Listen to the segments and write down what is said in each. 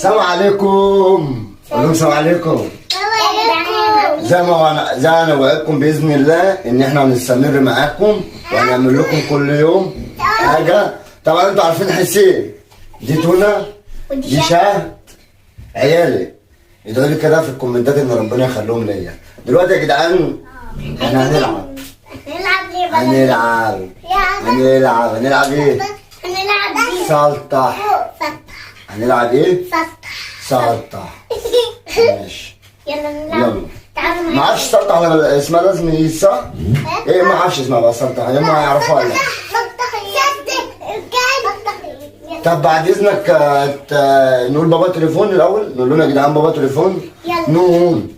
السلام عليكم. قول لهم السلام عليكم. زي انا وعدكم باذن الله ان احنا هنستمر معاكم وهنعمل لكم كل يوم حاجة. طبعا انتوا عارفين حسين، دي تونه، دي شهد، عيالي يدعوا لي كده في الكومنتات ان ربنا يخليهم ليا. دلوقتي يا جدعان احنا هنلعب. هنلعب ليه بقى؟ هنلعب هنلعب هنلعب ايه؟ هنلعب ايه؟ سلطح. سطح. هنلعب ايه؟ سطح. سلطح. ماشي. يلا نلعب. يلا. تعالوا معايا. ما اعرفش سلطح ولا اسمها لازم ايه صح؟ ايه ما اعرفش اسمها بقى سلطح، هم يعرفوها ولا. طب بعد اذنك نقول بابا تليفون الاول، نقول لهم يا جدعان بابا تليفون. يلا. نون.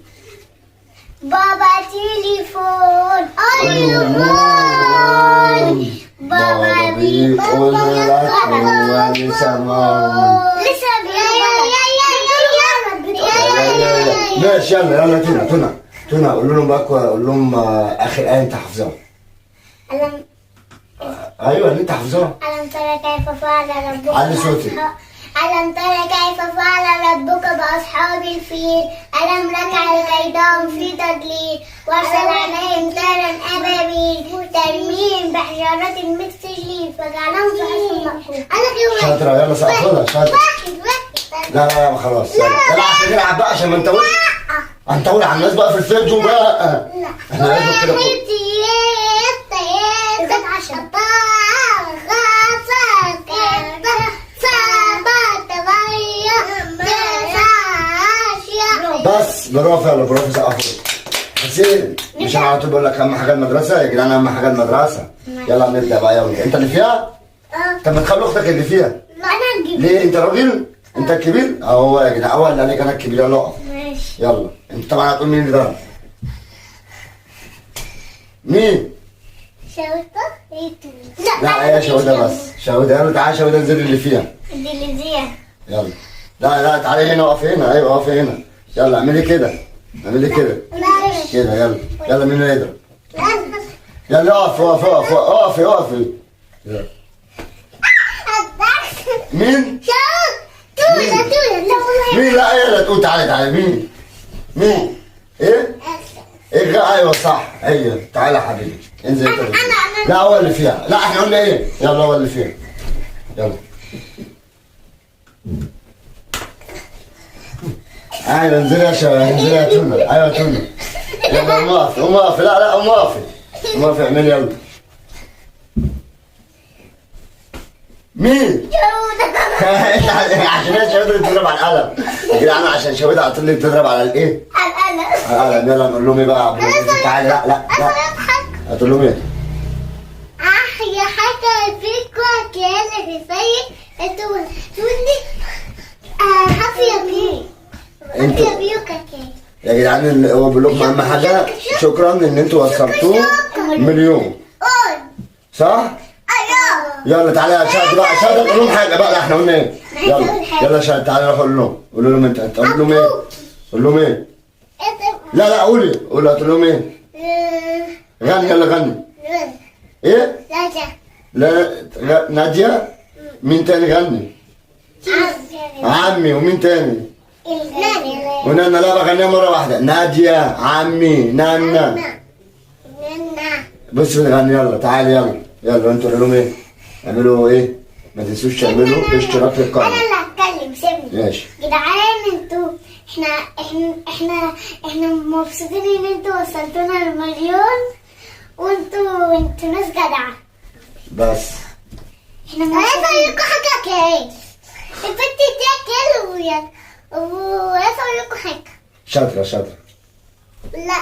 بابا تليفون ايوه. بابا بيقول لك هو لسه. لسه. ماشي يلا يلا تونة تونة تونة، قول لهم بقى، قول لهم اخر آية انت حافظاها. ألم ايوه اللي انت حافظاها. ألم ترى كيف فعل ربك علي صوتك. ألم ترى كيف فعل ربك بأصحاب الفيل؟ ألم يجعل كيدهم في تضليل وأرسل عليهم طيرا أبابيل ترميهم بحجارة من سجيل فجعلهم في حصن مأكول. أنا شاطرة، يلا سقفوا لها. شاطرة. واحد واحد. لا لا لا خلاص، يلا يلا عشان نلعب بقى، عشان ما نطولش، هنطول على الناس بقى في الفيديو بقى. احنا لازم كده. واحد اثنين ثلاثة أربعة خمسة ستة سبعة ثمانية تسعة 10. بس برافو، يلا برافو، سقفوا. حسين مش انا على طول بقول لك اهم حاجة المدرسة يا جدعان، اهم حاجة المدرسة. يلا نبدا بقى، يلا انت اللي فيها. طب ما تخلي اختك اللي فيها. لا أنا الكبير. ليه انت راجل؟ انت الكبير؟ اهو يا جدعان هو اللي قال لك انا الكبير. يلا اقف. ماشي. يلا انت طبعا هتقول مين اللي ضرب؟ مين؟ شاوطة. لا. لا هي شهودة بس، شهودة. يلا تعالى شهودة، انزل اللي فيها. دي اللي فيها. يلا لا لا تعالي هنا، اقفي هنا. ايوه اقفي هنا. يلا اعملي كده، اعملي كده كده. يلا يلا مين اللي يضرب؟ يلا اقف اقف اقف اقفي اقفي. يلا. مين؟ مين؟ لا يلا تقول تعالي تعالي. مين؟ مين؟ ايه؟ ايه ايوه صح. ايوه تعالى يا حبيبي انزل انت. أنا. لا هو اللي فيها. لا احنا قلنا ايه؟ يلا هو اللي فيها. يلا ايوه انزلي يا شباب، انزلي يا تونة. ايوه يا تونة يلا قوم اقفي، قوم اقفي. لا لا قوم اقفي، قوم اقفي اعملي يلا. مين؟ عشان هي شهودة بتضرب على القلم يا جدعان، عشان شهودة على طول اللي بتضرب على الايه؟ على القلم. يلا نقول لهم ايه بقى يا عبد العزيز؟ تعالى. لا لا لا هتقول لهم ايه؟ أحيا حاجة فيكوا كان في انتوا تقولي حافية بيه. انتوا حافية بيه كاكي. يا جدعان اللي هو بيقول لكم اهم حاجة شكرا ان انتوا وصلتوه مليون صح؟ أيوه. يلا تعالى يا شهد بقى، شهد قول لهم حاجة بقى. احنا قلنا ايه؟ يلا يلا شهد تعالى روح قول لهم، قول لهم انت قول لهم ايه؟ قول لهم ايه؟ لا لا قولي قولي، هتقول لهم ايه؟ غني يلا غني. ايه؟ لا نادية. مين تاني غني؟ عمي. ومين تاني؟ ونانا. لا بغنيها مرة واحدة. نادية عمي نانا. بص بنغني. يلا تعالي يلا يلا انتوا قولوا لهم ايه؟ اعملوا ايه؟ ما تنسوش تعملوا اشتراك للقناة. انا اللي هتكلم، سيبني. ماشي. جدعان انتوا احنا احنا احنا احنا مبسوطين ان انتوا وصلتونا المليون، وانتوا ناس جدعة. بس احنا مبسوطين. عايزة اقول لكم حاجة كمان. البنت دي كده وعايزة اقول لكم حاجة. شاطرة شاطرة. لا.